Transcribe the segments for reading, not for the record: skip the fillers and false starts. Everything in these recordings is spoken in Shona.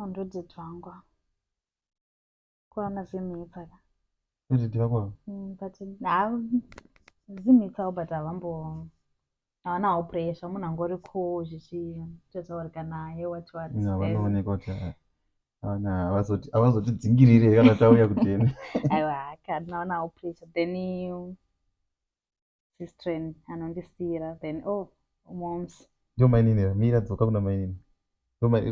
Ndodaddy vangu kurana zimhitsa ka. Ndodaddy vako? But ha, zimhitsawo, but havambo, havana hawo pressure. Munhu angori cool, zvichitotaurika naye, what what. Vanooneka kuti havazotidzingirire kana tauya kuteni. Aiwa, kana havana hawo pressure. Then sistren anondisiyira, then, oh, moms. Ndo mainini. Mira, dzoka kuna mainini.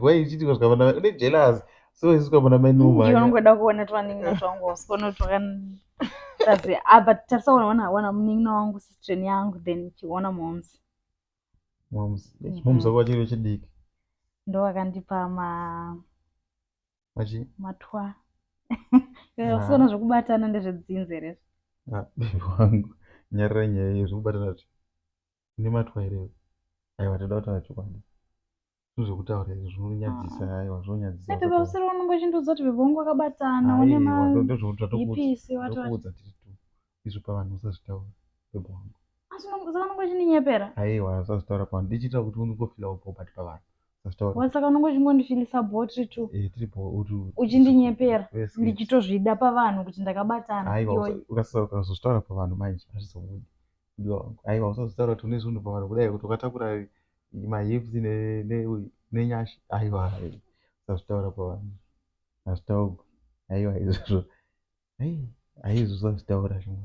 Wai uchiti kusvika une jealous, so isu kwabona mainini. Unongoda kuona twanin'ina twangu, usikuona twakatazi. Ah, but tarisa, wana munin'ina wangu, sistren yangu, then chiona moms. Moms. Moms wako vachiri vechidiki. Ndo vakandipa ma Machi? Matwa. Usikuona zvekubatana ndezvedzinze here? Ah, baby wangu, nyarira nyaya iyo. Zvekubatana zvi une matwa here? Aiwa, toda kutaura chokwadi. Zvinhu zvekutaura izvi zvinonyadzisa. Aiwa, zvinonyadzisa. Nebhebha, usiri unongochindudza kuti bhebha wangu akabatana, une mahipisi, what what. Ndokuudza tiri tu izvo, pavanhu usazvitaura, bhebha wangu. Asi saka unongochindinyepera? Aiwa, usazvitaura pavanhu. Ndichiitira kuti ungofeela bho, but pavanhu usazvitaura. Saka unongochingondifeelisa bho tiri tu? Eh, tiripo uri. Uchindinyepera ndichitozvida pavanhu kuti ndakabatana. Aiwa, ukazozvitaura pavanhu manje hazvizobudi, mudiwa wangu. Aiwa, usazvitaura kuti une zvinhu pavanhu kudai, kuti ukatakura mahips nenyasha. Aiwa, usazvitaura pavanhu, hazvitaurwi. Aiwa, izvozvo, haizvo, usazvitaura zvimwe.